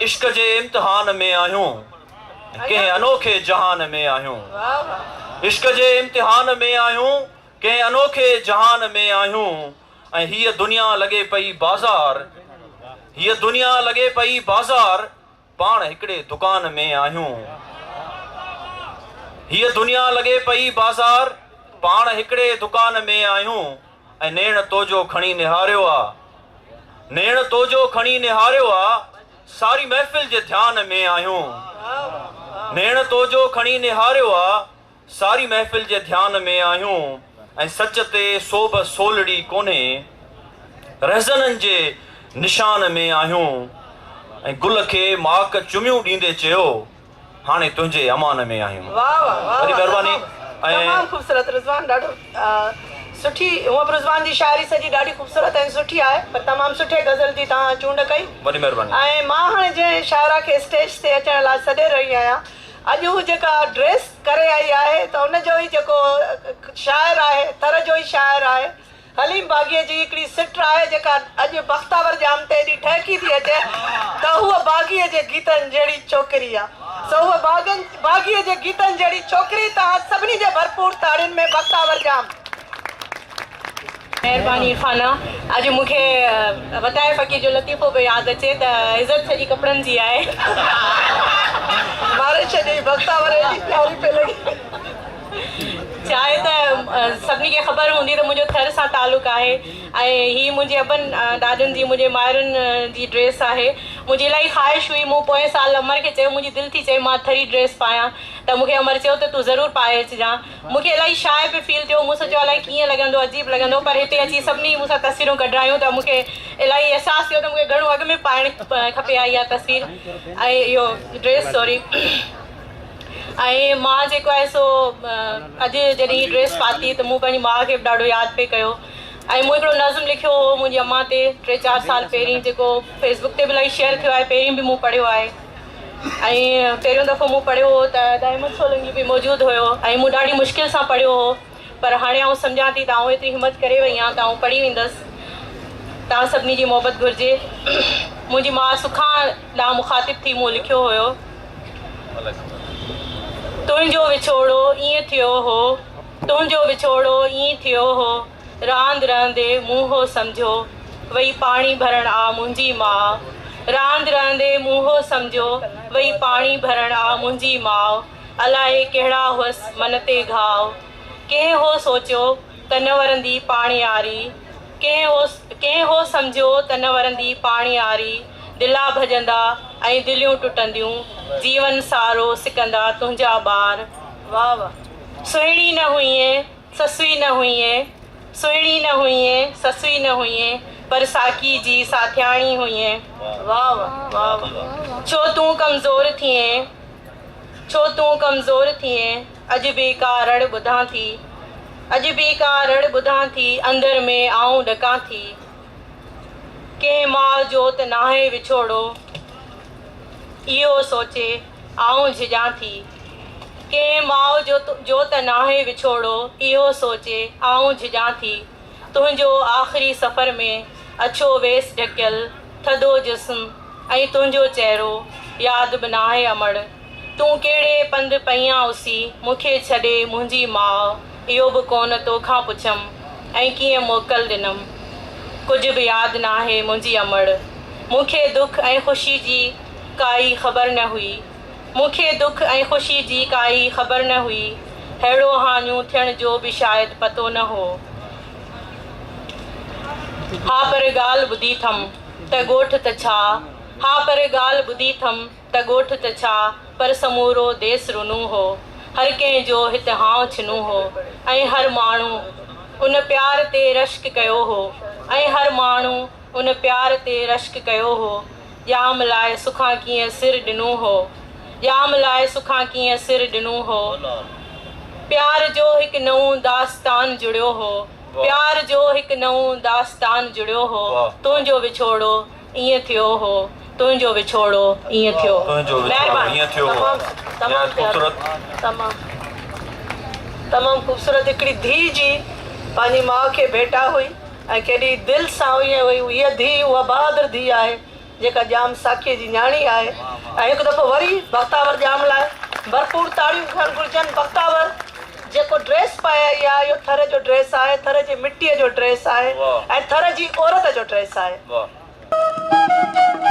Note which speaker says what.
Speaker 1: عشق جي امتحان ۾ آهيون، ڪنهن انوکي جهان ۾ آهيون. عشق جي امتحان ۾ آهيون، ڪنهن انوکي جهان ۾ آهيون. ۽ هيء دنيا لڳي پئي بازار، هيء دنيا لڳي پئي بازار، پاڻ هڪڙي دڪان ۾ آهيون. هيء دنيا لڳي پئي بازار، پاڻ هڪڙي دڪان ۾ آهيون. ۽ نيڻ تو جو کڻي نهاريو آ، نيڻ تو جو کڻي نهاريو آ، ساري محفل جي ڌيان ۾ آهيون. نيڻ تو جو کڻي نهاريو آ، ساري محفل جي ڌيان ۾ آهيون. ۽ سچ تي سوڀ سولڙي ڪونهي، رهزنن جي نشان ۾ آهيون. ۽ گل کي ماڪ چميون ڏيندي چيو. هاڻي تنهنجي امان ۾ آهيون.
Speaker 2: واه واه واه
Speaker 1: وڏي
Speaker 2: واه
Speaker 1: مهرباني
Speaker 2: تمام
Speaker 1: ۽
Speaker 2: تمام خوبصورت رضوان ڏاڍو سٺي هونء به رضوان جي شاعري سڄي ڏاڍي خوبصورت ۽ سٺي آهي پر تمام سٺي غزل جي توهان چونڊ ڪئي
Speaker 1: وڏي مهرباني.
Speaker 2: ۽ مان هاڻي جنهن شاعره کي اسٽيج تي اچڻ لاء سڏي رهي آهيان اڄ هو جيڪا ڊريس ڪري آئي آهي ته ان جو ئي جيڪو شاعر آهي ٿر جو ئي شاعر آهي حليم باغيء جي هڪڙي سٽ آهي جيڪا اڄ بختاور ڄام تي ايڏي ٺهڪي ٿي اچي ته هوء باغيء جي گيتن جهڙي ڇوڪري آ. سو هوء باغن باغيء جي گيتن جهڙي ڇوڪري توهان سڀني جي ڀرپور تاڙين ۾ بختاور ڄام.
Speaker 3: مهرباني خانه اڄ مون کي وتايي فقير جو لطيفو پيو ياد اچي ته عزت سڄي ڪپڙن جي آهي.
Speaker 2: ماري ڇڏيئي بختاور ايڏي پياري پئي لڳي.
Speaker 3: چاهي ته سڀني کي خبر هوندي ته منهنجو ٿر سان تعلق آهي ۽ هي منهنجي ابن ڏاڏن جي منهنجي مائرن جي ڊريس آهي منهنجي الاهي خواهش هئي مون پوئين سال امڙ کي چيو منهنجي دل ٿي چئي مان ٿري ڊريس پايان ته مون کي امڙ چيو ته تون ضرور پائي اچجان مون کي الاهي شاء به فيل ٿيو مون سوچيو الائي ڪيئن لڳندو عجيب لڳندو پر هتي اچي سڀني مون سان تصويرون ڪڍرايون ته مون کي الاهي احساس ٿيو ته مون کي گهڻو اڳ ۾ پائڻ کپي ها اها تصوير ۽ اهو ڊريس سوري ۽ مان جيڪو آهي سو اڄ جڏهن هي ڊريس پاتي ته مون پنهنجي ماء کي به ڏاڍو ياد پئي ڪيو ۽ مون هڪڙو نظم لکيو هو منهنجي امان تي ٽي چار سال پهرين جيڪو فيس بڪ تي به الاهي شيئر ٿيو آهي پهرين به مون پڙهيو آهي ۽ پهريون دفعو مون پڙهيو هو ته ادا احمد سولنگي به موجود هيو ۽ مون ڏاڍي مشڪل سان پڙهيو هو پر هاڻي آئون سمجهان ٿي ته آئون ايتري همت ڪري وئي آهيان ته آئون پڙهي ويندس. توهان سڀني جي محبت گهرجي. منهنجي ماء سکان ڏانهن مخاطب ٿي مون لکيو هيو. تنهنجو وڇوڙو ائين ٿيو هو، تنهنجو وڇوڙو ائين ٿيو هو، راند رهندي مون هو سمجهيو، وئي پاڻي ڀرڻ آ منهنجي ماء. راند رهندي مون هو سمجهيو، وئي پاڻي ڀرڻ آ منهنجي ماء. الائي ڪهڙا هئس من تي گهاء. ڪنهن هو سوچيو ته نه ورندي پاڻياري. ڪنهن هو ڪنهن هو سمجهيو ته نه ورندي پاڻياري. دلا ڀڄندا ۽ دليون ٽٽنديون. جيون سارو سڪندا تنهنجا ٻار.
Speaker 2: واھ واھ.
Speaker 3: سهڻي نه هئين سسئي نه هئين. سهڻي نه هئين سسئي نه هئين. پر ساقي جي ساٿياڻي هئين.
Speaker 2: واھ واھ واھ واھ.
Speaker 3: ڇو تون ڪمزور ٿئين. ڇو تون ڪمزور ٿئين، اڄ به ڪا رڙ ٻڌان ٿي، اڄ به ڪا رڙ ٻڌان ٿي، اندر ۾ آئون ڏڪان ٿي. ڪنهن ماء جو ته ناهي وڇوڙو، اهو سوچي آئون جهڄان ٿي. ڪنهن ماء جو جو ته ناهي وڇوڙو، اهو سوچي آئون جهڄان ٿي. تنهنجو آخري سفر ۾ اڇو ويس ڍڪيل ٿڌو جسم ۽ تنهنجو چهرو ياد به ناهي امڙ! تون ڪهڙي پنڌ پئيان اسي مون کي ڇڏي منهنجي ماء اهو به ڪونه توکان پڇيم ۽ ڪيئن موڪل ڏنم ڪجهه به ياد ناهي منهنجي امڙ! مون کي دک ۽ خوشي جي ڪائي خبر نه هئي. مون کي دک ۽ خوشي جي ڪائي خبر نه هئي. ههڙو هاڃو ٿيڻ جو به شايد پتو نه هو. ها پر ڳالهه ٻڌي ٿم ته ڳوٺ ته ڇا، ها پر ڳالهه ٻڌي ٿم ته ڳوٺ ته ڇا پر سمورو ديس رنو هو. هر ڪنهن جو هت هانء ڇنو هو ۽ هر ماڻهو ان پيار تي رشڪ ڪيو هو ۽ هر ماڻهو ان پيار تي رشڪ ڪيو هو. ڄام لاء سکان ڪيئن سر ڏنو هو. ڄام لاء سکان ڪيئن سر ڏنو هو. پيار جو هڪ نئون داستان جڙيو هو. پيار جو هڪ نئون داستان جڙيو هو. تنهنجو وڇوڙو ائين ٿيو هو. تنهنجو وڇوڙو ائين ٿيو هو. مهرباني.
Speaker 2: تمام تمام پيارو تمام تمام خوبصورت هڪڙي ڌيء جي پنهنجي ماء کي ڀيٽا هئي. ۽ ڪيڏي دل سان هئي ۽ هيء ڌيء اها بهادر ڌيء آهي جيڪا ڄام ساقيء جي نياڻي آهي ۽ هڪ دفعو وري بختاور ڄام لاء ڀرپور تاڙيون ٿيڻ گهرجن. بختاور جيڪو ڊريس پائي آئي آهي اهو ٿر جو ڊريس آهي، ٿر جي مٽيء جو ڊريس آهي ۽ ٿر جي عورت جو ڊريس آهي.
Speaker 1: واھ.